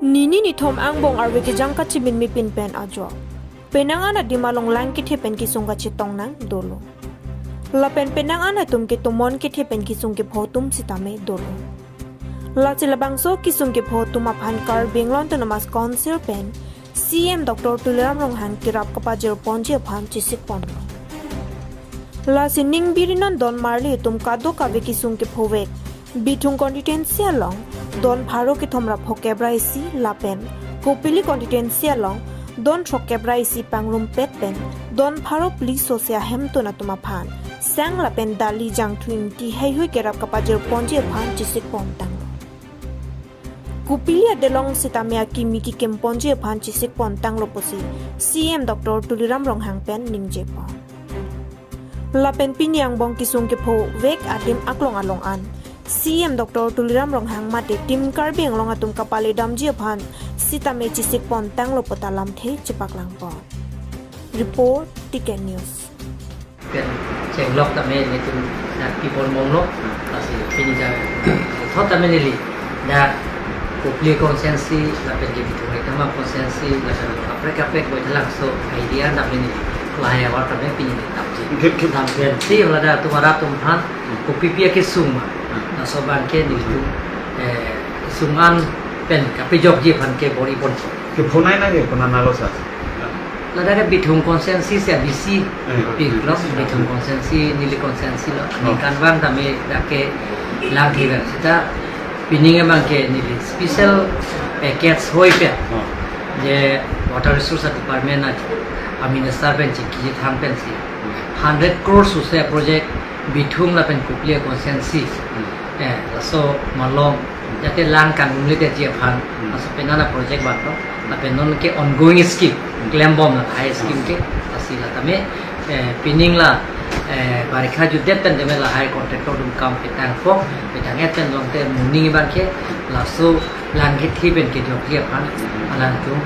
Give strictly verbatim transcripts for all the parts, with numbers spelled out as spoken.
Nini nithom angbong arve kejang kachimin mepin pen ajo. Penang an adim along lang kethe pen kesung kachetong nang dolo. Lapen penang an atum ke tomon kethe pen kesung kepho atum sitame dolo. Lasi labangso kesung kepho atum aphan Karbi Anglong Autonomous Council pen C E M Doctor Tuliram Ronghang kerap kapajir ponji aphan chesik ponlo. Lasi ningbiri non don marli atum kadokave kesung kephovek Bithung constituency along don pharo kethom ra phokep ra isi lapen Kopili constituency along don throkkep ra isi pangrumpet pen don pharo phli sose ahemtun atum aphan sang lapen dali jangthu ingti heihui kerap kapajir ponji aphan chesik pontanglo. Kopili adelong sitame akimi kekim ponji aphan chesik pontanglo pusi C E M Doctor Tuliram Ronghang pen ningje pon. Lapen pini angbong kesung kephovek adim aklong along an C E M Doctor Tuliram Ronghang mate Team Karbi Anglong atum kapale damji aphan sitame chesik pontanglo puta lamthe chepaklang pon. Report, T K News. Pen chenglok tame netum dak pibor monglo, lasi pini dak thot tame neli dak Kopili constituency lapen ke Bithung Rengkama constituency lapen kaprek kaprek Baithalangso area tame neli lahai awar tame pini neli damji. Kip, kip. Dam pensi ladak atum arat atum aphan kopipi akesung ma. Hmm. Laso abang ke nelitum, eh, kesung an pen kapejokji aphan ke bor-i pon. Kephonei nang ke konat nalo sir? Ladak ke Bithung constituency si abisi. Eh, pik lo, Bithung. Bithung constituency, neli constituency lo. Oh. Ningkan vang tame dak ke lang thivek seta pining abang ke neli special package heihui pen. Oh. Je Water Resource Department a, a minister pen chingki thang pensi. Hmm. Hundred crores sose project Bithung lapen Kopili constituency. Hmm. Eh, laso malom jate lang kangnumledetji aphan, hmm, laso penang a project vanglo, lapen non ke ongoing scheme, hmm, klembom lahai scheme ke, lasi la tame, eh, pining la, eh, barikha jutdet pen tame lahai contractor atum kam petang pok, petang et pen longte moning abang ke, laso lang kethe pen kejokji aphan, hmm, alangtum,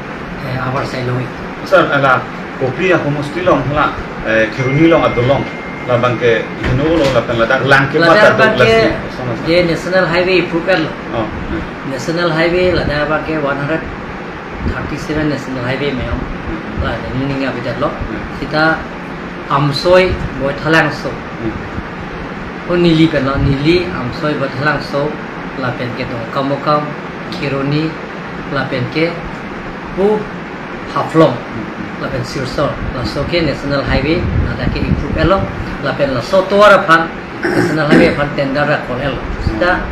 eh, abar sai longji. Sir, ala Kopili ahomosti along hala, eh, Kheroni along adolong labang ke heno lo lapen ladak lang ke ladak mata abang ke dok lasi, sama, sama. Je National Highway approve lo. Oh. National Highway ladak abang ke one hundred thirty-seven National Highway meyong. Hmm. La neli ning abidat lo. Hmm. Seta Amsoi Baithalangso. Hmm. O neli pen lo, neli Amsoi Baithalangso lapen ke Dongkamukam, Kheroni, lapen ke pu Haflong, lapen Silchar, laso ke National Highway, ladak ke approve lo, lapen laso tovar aphan, National Highway aphan tender ra call lo. Seta,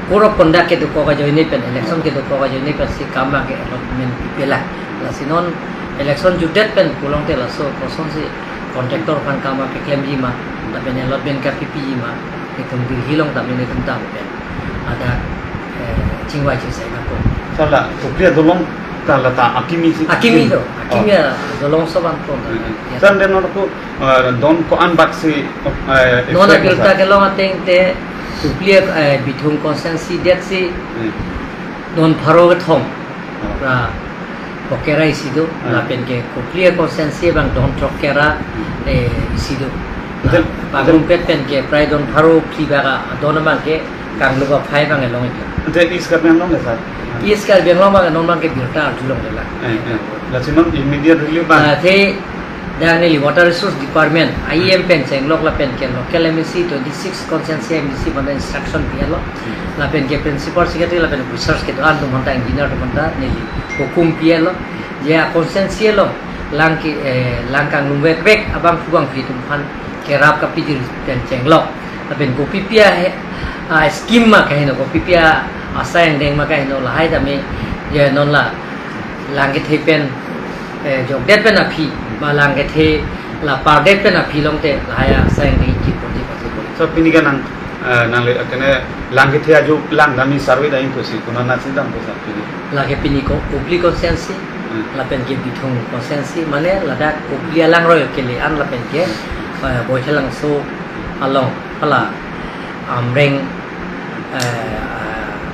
code of conduct kedokok ajoine pen, election kedokok ajoine pensi kam abang ke allotment pipelang. Lasi non, election jutdet pen pulote laso kosonsi contractor aphan kam abang keklemji ma, lapen allotment kapipiji ma, itum Delhi along tame netum dam pen. Ada, eh, chingvai chingsai nangkok. Sir, la, Kopili adolong ta la ta akimi si. Akimi do, oh, akimi adolong so vangpo. Hmm. Ya. Sir, de non ko, eh, don ko-an bak si, eh, non expect abirta sir kelong ateng te Kopili, eh, Bithung constituency det si, hmm, don pharo kethom. Oh. Ra phokep ra isi do, ah, lapen ke Kopili constituency abang don throkkep ra, hmm, eh, isi do. Betul, betul. Pangrumpet pen ke prai don pharo phli bak adon abang ke kanglup aphai abang along iklo. Ante East Karbi Anglong ke, sir? East Karbi Anglong abang non abang ke birta arjulonglelang. Eh, eh. Lasi non immediate relief abang. Ah, te dak neli Water Resource Department, I E M pen chenglok lapen ke local M A C twenty-six constituency M A C aphan instruction pilo. Hmm. Lapen ke principal secretary lapen officers kedo-an atum aphanta engineer atum aphanta neli hukum pilo. Je a constituency along lang ke, eh, lang kangnumvekvek abangphu bangphi atum aphan kerap kapijir pen chenglok. Lapen kopipi a he, a scheme ma kaheno, kopipi a asai angdeng ma kaheno lahai tame, je non la lang kethe pen, eh, jokdet pen aphi, ba lang kethe la pardet pen aphi longte lahai asai angdeng ki poti poti poti. So pini ke nang, eh, nangle kene lang kethe ajo lang dam-i survey dam-i pusi konat nangsi dampo sir pini? Lake pini ko Kopili constituency, hmm, lapen ke Bithung constituency, mane ladak Kopili alangroi kele an lapen ke, eh, Baithalangso along, hala Amreng, eh,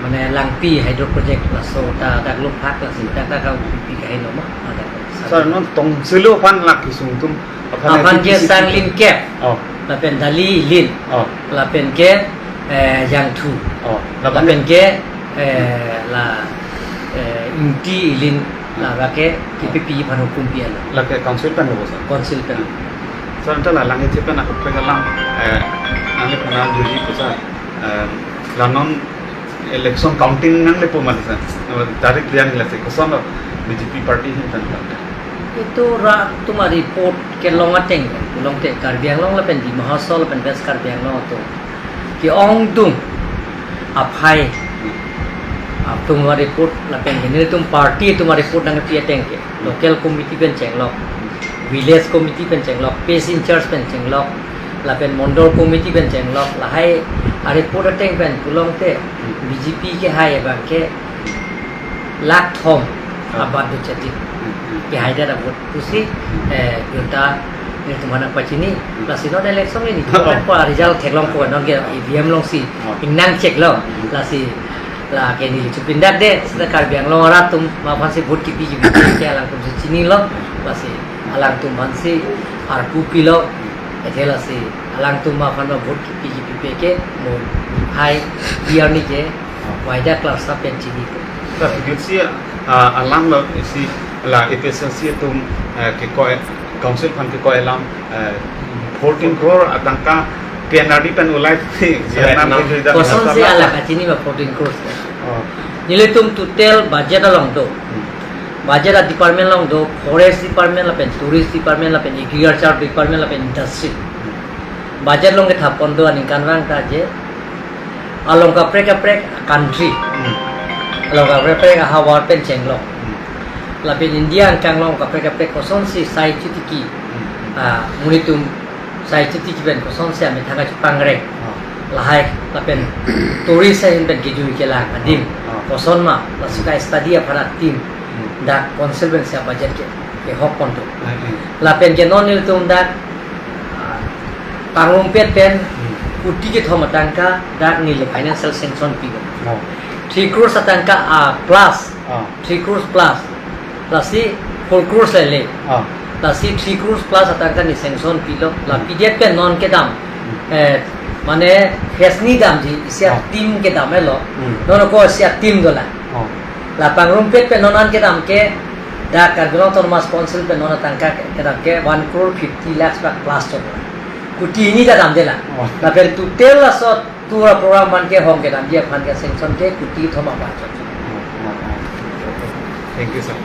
mane Langpi hydro project laso ta dak lok phak lasi dak dak kau pi kaheno ma, dak. Sir, non tongselo aphan lake sung atum aphan ke sanglim kep. Oh. Lapen dali lin. Oh. Lapen ke, eh, jangthu. Oh. Lapen ke, eh, la, eh, Ingti ilin laga ke K P P aphan hukum pi alo. Lake council pen lo, sir? Council pen. Sir, anta la lang isi pen ako pen lang, eh, nangli puna juji ko, sir. Eh, la non election counting nanglepo mati, sir. Tarik lian lasi koson lo B J P party hin pen. Itum ra atum areport kelong ateng, kelong te Karbi Anglong lapen Dima Hasao lapen West Karbi Anglong atum ke-ongdung aphai atum areport lapen nelitum party atum areport nangpi ateng ke local committee pen chenglok, village committee pen chenglok, parish in-charge pen chenglok, lapen mondol committee pen chenglok, lahai areport ateng pen kelong te B J P kehai abang ke lakh thom abat do chati. Kehai det a-vote pusi, eh, junta nelitum aphan pachini, lasi non election ni, ko result theklongpo, non ke E V M alongsi ingnang check lo, lasi lake neli chupindak det, seta Karbi Anglong arat atum ma aphansi vote kipi kipi ke alangtum si chinilo, lasi alangtum aphansi arpu pilo, athe lasi alangtum ma aphan vote kipi kipi ke mo hai year ni ke waida class sa pen chini. Sir, jut si, ah, alam lo isi la A P H L C atum, eh, kekoi, council aphan kekoi alam, eh, fourteen crore atangka P N R D pen ulai si, Vietnam, no. Koson si alam kachini ma fourteen crores. Oh. Nelitum total budget along do. Hmm. Budget a-department along do, forest department lapen tourist department lapen agriculture department lapen industry. Budget along kethap pon do aningkanvang ta je along kaprek kaprek country. Hmm. Along kaprek kaprek ahavar pen chenglok. Hmm. Lapen India angkang along kaprek kaprek kosonsi sai chotiki. Hmm. Ah, monit atum sai chotiki pen kosonsi amethang kachepangreng. Ah. Lahai lapen tourist ahin pen kejui kelang adim. Ah. Koson ma, laso ka-study aphan adim. Hmm. Dak council pen si budget ke, kehok pon do. Hmm, hmm. Lapen ke non nelitum dak, ah, pangrumpet pen, hmm, kuti kethom atangka dak neli financial sanction pi do. Oh. Three crores atangka, ah, plus. Ah. Three crores plus. Lasi four crores lele. Ah. Lasi three crores plus atangka ne sanction pilo. La, hmm, P D F pen non kedam. Hmm. Eh, mane phase ni damji, isi, ah, a-team kedam lo. Hmm. Non ko isi a-team dolang. Ah. La pangrumpet pen non an kedam ke, dak Karbi Anglong Autonomous Council pen non atangka ke, kedam ke one crore fifty lakhs plus chok. Kuti hini ta damdelang. Oh. Lapen total laso tour program aphan kehong kedamji aphan ke sanction ke kuti thom abat chok. Thank you, sir.